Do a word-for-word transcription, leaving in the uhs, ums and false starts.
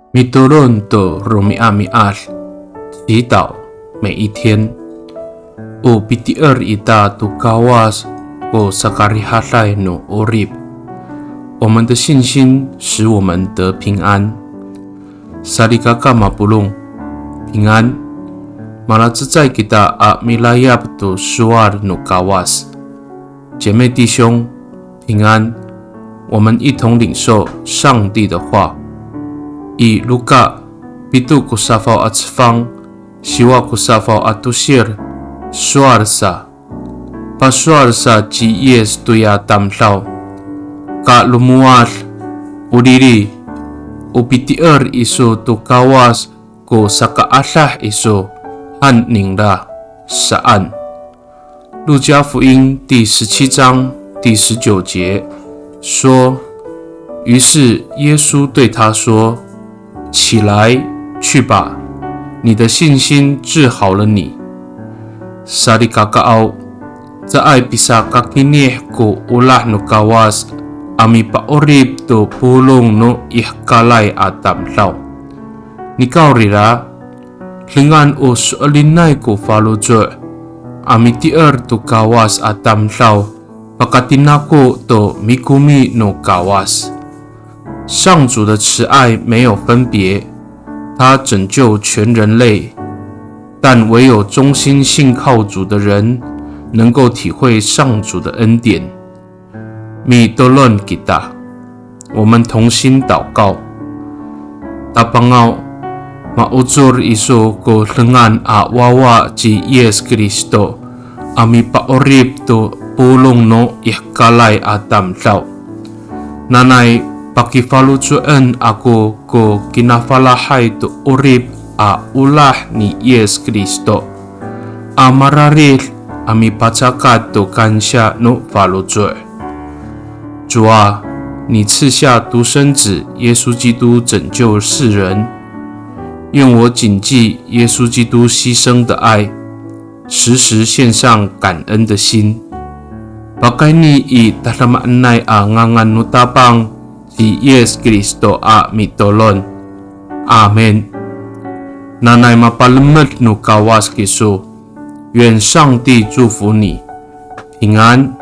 Mitolon to romi'ami'ad, 祈祷每一天。O pitier ita to Kawas ko sakarihaday no 'orip. 我们的信心使我们得平安。Salikaka mapolong, 平安。Malacecay kita a milayap to sowal no Kawas. 姐妹弟兄，平安。我们一同领受上帝的话。I Luka pito ko safaw a cefang, siwa ko safaw a tosir, sowal sa. Pasowal sa ci Yis toya tamdaw, "Ka lomowad, olili, o pitier iso to Kawas ko sakaadah iso han ningra," saan. 路加福音第十七章第十九节说，于是耶稣对他说：「起来，去吧，你的信心治好了你。」Salikakaaw, caay pisakakinih ko olah no Kawas a mipa'orip to polong no i hekalay a tamdaw. Nikawrira, dengan o so'elinay ko faloco' a mitier to Kawas a tamdaw, pakatinako to mikomi no Kawas. 上主的慈爱没有分别，他拯救全人类，但唯有忠心信靠主的人能够体会上主的恩典。Mitolon kita. 我们同心祷告。Tapangaw, maocor iso ko dengan a wawa ci Yis Kristo a mipa'orip to polong no i hekalay a tamdaw. Nanay pakifaloco'en ako ko kinafalahay to 'orip a olah ni Yis Kristo a mararid a mipacakat to kansiya no faloco'. 主啊，你赐下独生子耶稣基督拯救世人，愿我谨记耶稣基督牺牲的爱，时时献上感恩的心。Pakayni i tadamaanay a ngangan no Tapang ci Yis Kristo a mitolon. Amin. Nanay mapalemed no Kawas kiso. 愿上帝祝福你，平安。